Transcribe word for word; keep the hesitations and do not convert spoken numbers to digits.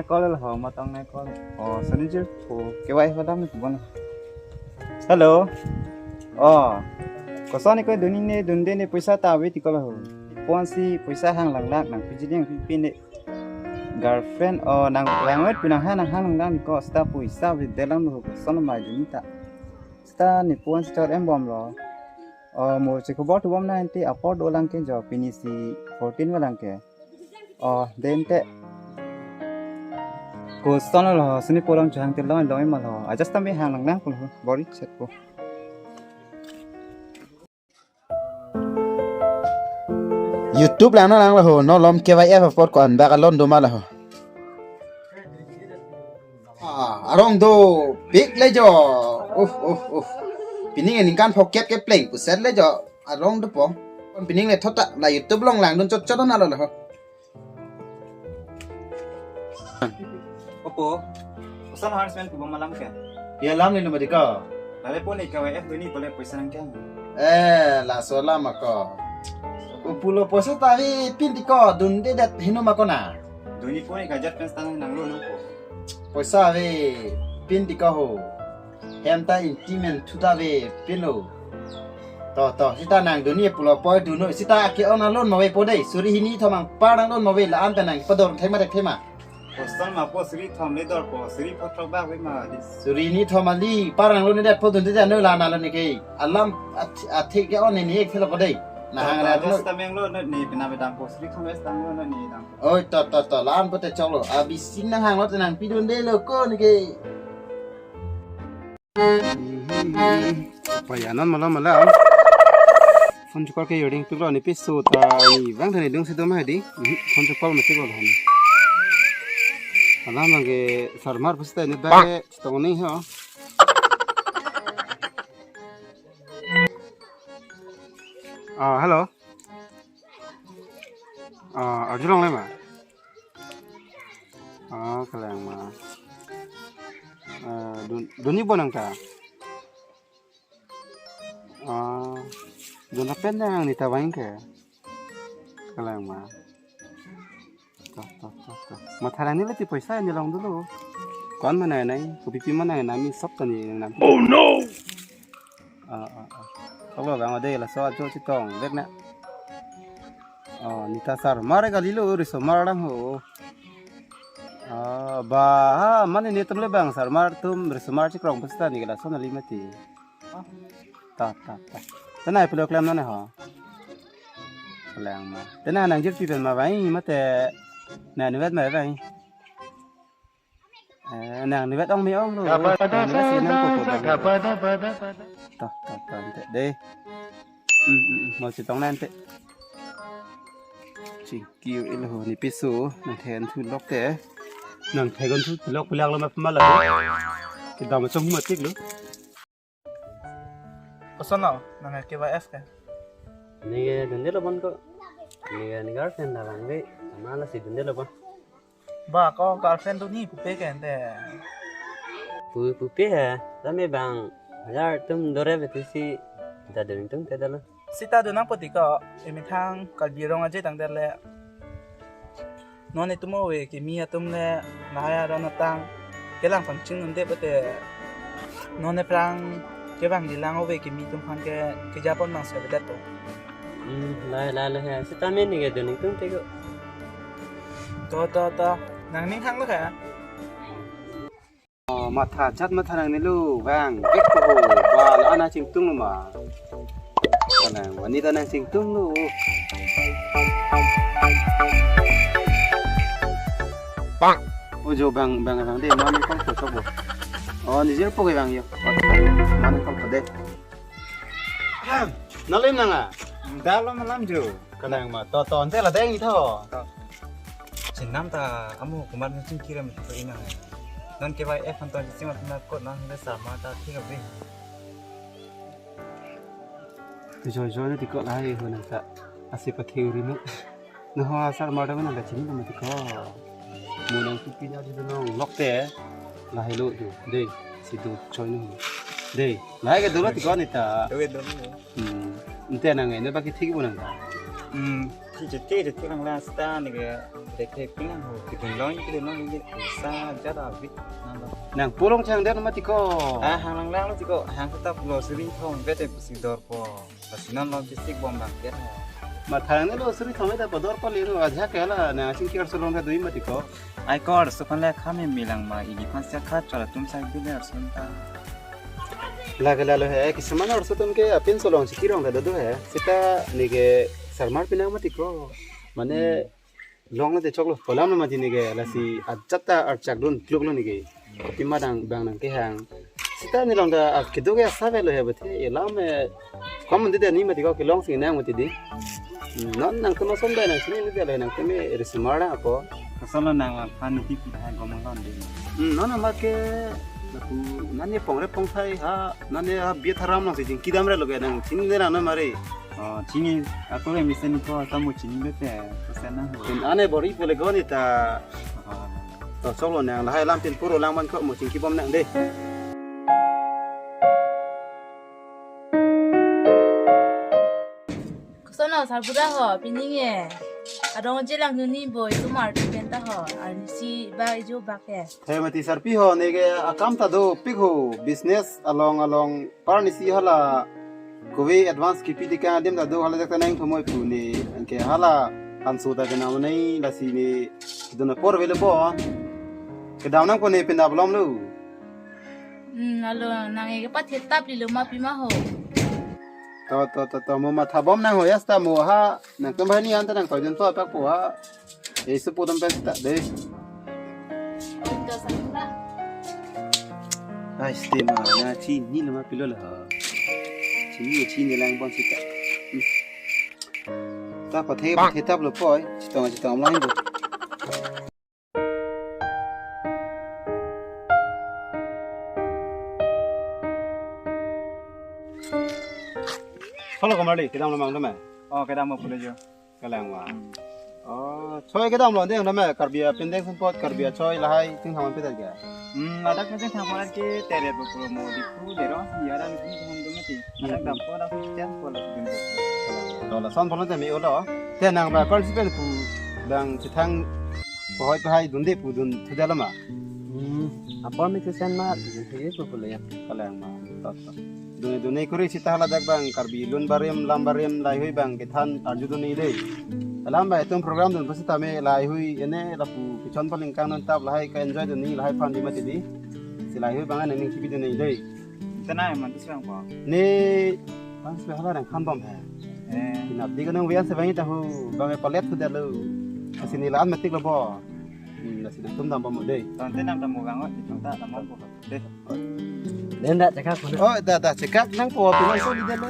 Call lo ho, matang nai call. Oh, Sunny Jirpo, K Y F adam ni kubon. Hello. Oh. Koson ni ko duni ne, dunde ne poisa ta ave ti call ho. Ponsi poisa hang lang lang nang piji ding pipi ne. Girlfriend, oh, nang langwet pu nang ha nang ha nang lang ni ko seta poisa ave dalam lo koson ma duni ta. Seta ne ponsi chor em bom lo. Oh, mo chekubor tu bom na enti apor dolang ke jo pini si fourteen walang ke. Oh, dente. Koson lo, Sunny Jirpo long chang te long long ma lo. Ajat tame hang lang lang ko bori chet ko. YouTube lang na lang lo, no lom K Y F apor ko-an bak alon do ma lo. Ah, arong dopik le jo. Uh, uh, uh. Pining ningkan phokep ke pleng puset le jo. Arong dopo. Pining le thota la YouTube long langdun chot chot na lo lo. Opo, koson harassment kubom alam ke? Ya alam ni number dika. Lale po ni K Y F duni pole poisa nang ke? Eh, laso alam ako. Upulo poisa ta ave pin dika dunde det hinu ma ko na. Duni po ni kajat pen stang nang lo nang po. Poisa ave pin dika ho. Hem ta inti men thu ta ave pin lo. To, to, seta nang duni pulo poi dunu. Seta ake on alon ma ave po dei. Suri hini thom ang par nang lon ma ave la-an ta nang pador thema dek thema. Koson ma po suri thom le dor po, suri po throk bak ave ma di. Suri hini thom ali par nang lon det po dun te no la na lo ni ke. Alam at-, athe ke on ni ek thelo po dei. Na hang ra lo. Just tameng lo ni pina bedang po suri thom le stang lo ni dang. Oi, to, to, to, la-an po te chok lo. Abi sing nang hang lo te nang pidun de lo ko ni ke. Payanon malam malam. Phone chukor ke yoring piklo ni piso ta ni bang thani dung si doma hadi. Mhm, phone chukor mati ko hani. Alam lagi sarmar pasti ni bang tong ni ho. Ah, hello. Ah, arjulong le ma. Ah, kalang ma. Ah, dun, duni bonang ta. Ah, dun apen dang ni ta bang ke. Kalang ma. To, to, to, to. Matha rani le ti poisa ni long dulu. Kon mana nai, kopi pi mana nai, mi sop tani nang. Oh no! Ah, ah, ah. Kalau bang ada laso ajo chetong, vek na. Oh, ni ta sarmar kali lo, risomar lang ho. Ah, ba, ha, mane ni tum le bang sarmar tum risomar chekrong pesta ni laso nali mati. Ta, ta, ta. Tena ipulok lam nane ho. Lang ma. Tena nang jirpi pen ma bai, mate. Na nuwet ma bai. Eh, nang ni bet ong me ong lo. Nang ni bet si nang ko ko bang. Toh, toh, toh, ante dei. Hmm, hmm, hmm, mau chetong nang ante. Chingki ilo ni piso, nang then thu lok te. Nang thegon thu lok pelak lo ma pemala. Kita macam matik lo. Koson lo, nang K Y F ke? Neke dunde lo bon ko. Neke ni girlfriend da bang de. Amala si dunde lo bon. Ba ko girlfriend duni pupe ke ante. Pu pupe he. Tame bang hajar tum dore beti si da dun tum te dalo. Sita dunang poti ko emethang Karbi Anglong aje tang der le. Non itum ove kimi atum le lahai aron atang kelang pangching unde pute non aphrang kevang dilang ove kimi atum aphan ke kejapon mang sebedet to. Hmm, lai lai lai hai. Sitame neke dun itum teko. To to to. Nang ning hang lo ka? Oh, matha chat matha nang nilo bang. Ek ko ho. Ba la ana chingtung lo ma. Kanang wani ta nang chingtung lo. Bang. Ojo bang bang bang de mane kong ko chok bo. Oh, ni jirpo ke bang yo. Mane kong ko de. Ahem, nalim nang a? Dalo malam jo. Kanang ma to to ante la deng itho. To. Chinam ta amo kumar ni chingkira mi to inang. Non K Y F anton chingma tuna kot nang de sama ta thik abe. Joy joy ni tikot lahai ho nang ta. Asi pathing ri mo. Naho asar mardam nang kachini kama tiko. Mo nang kupi na di nong lok te. Lahai lo tu. Dei, si tu choi nong. Dei, lahai ke dolo tiko ni ta. Doi doi. Hmm. Ante nang ini baki thik bo nang ta. Hmm. Jete jete lang lang seta neke, deke pinang ho, kedun long kedun long ini sa jada abit nang lo. Nang pulong chang den mati ko. Ah, hang lang lang lo tiko, hang seta pulo suri thom bete pusi dorpo. Lasi non lo bisik bom bang ker ha. Mathang ne lo suri thom ta pador pali lo, aja ke la nang chingki arso long ta dui mati ko. Ai ko arso kan le kham milang ma, ili phan sia khat chola tum sai dile arso ta. Lake lalo he, kisuman arso atum ke apin solong si kirong ta do he. Seta neke sarmar pinang mati ko. Mane, hmm, long na te choklo, polam na mati neke, lasi ajat ta archak dun kluk lo neke. Tima dang bang nang kehang. Seta ne long ta as kedo ke asa velo he bete, elam e. Kom mandi de ni mati ko kelong si nang mati di. Non nangtum ason dai nang sini ni de le nangtum e risumar dang ako. Kasolo nang la phan ni tipi hai gomang lon de. Hmm, non ama ke lapu nani pongre pongthai ha, nani ha biat haram nang si jing kidam re lo ke nang sini de nang mare. Oh, chini, ako ke mesen ko ta mo chini bete, kesen na ho. Pin ane bor-i pule goni ta. Oh. To choklo nang lahai lam pin puro lang man ko mo chingki bom nang de. Kosono sarbura ho, pining e. Adong je lang nuni boi, tumar tu penta ho, arnisi ba ijo ba ke. He mati sarpi ho, neke akam ta dopik ho, business along along parnisi hala kove advance kipi dikang adim ta do hala jak ta nang thomoi pu ne, anke hala anso ta kenam nai lasi ne, kedun apor velo bo. Kedam nang ko ne pinda belum lo. Hmm, alo nang e ke pathe tap lilo ma pima ho. To, to, to, to, mo matha bom nang ho yasta mo ha, nangtum bahini anta nang to jun to apak po ha. Eh, supo dam pen ta dei. Ai, ste ma, na chini lo ma pilo la ha. Chini, chini lang bon sita. Hmm. Ta pathe, pathe tap lo poi, chitong, chitong lang do. Hello, Kamarli, kedam lo mang dam e? Oh, kedam lo pule jo. Kalang wa. Hmm. Oh, choi kedam lo deng dam e, Karbi apindeng sumpot, Karbi achoi lahai, ting haman peter kya? Hmm, ladak mesen thaman ke tere bo puro mo di ku dero, yaran ku thaman dum ti. Hmm. Ladak dam ko dak chen ko la dum. To lason bolon te me olo. Te nang ba kon si pen pu dang chithang pohoi pohai dunde pu dun thu dalo ma. Hmm, apor me thusen ma, dun thu ye pu pu le ya. Kalang ma. To, to. Dun, dun kuri sita hala dak bang Karbi lun barim, lam barim, lahai hui bang kethan arju dun dei. Alam ba itum program dun pusitame lahai hui ene lapu kichon palingkang non tap lahai ka enjoy dun ni lahai phan di mati di. Si lahai hui bang ane ning kipi dun dei. Tenai man tis bang po. Ne bang si hala nang khan bom he. Eh. Kinap di kanang wian se bang ita hu bang palet hu dalo. Asini laan matik lo bo. Hmm, lasi nangtum dam bom dei. Tonte nam dam mo bang o, tonta dam bom po. Dei. Nenda chekak mana? Oh, da da chekak nang po pinang so di dalo.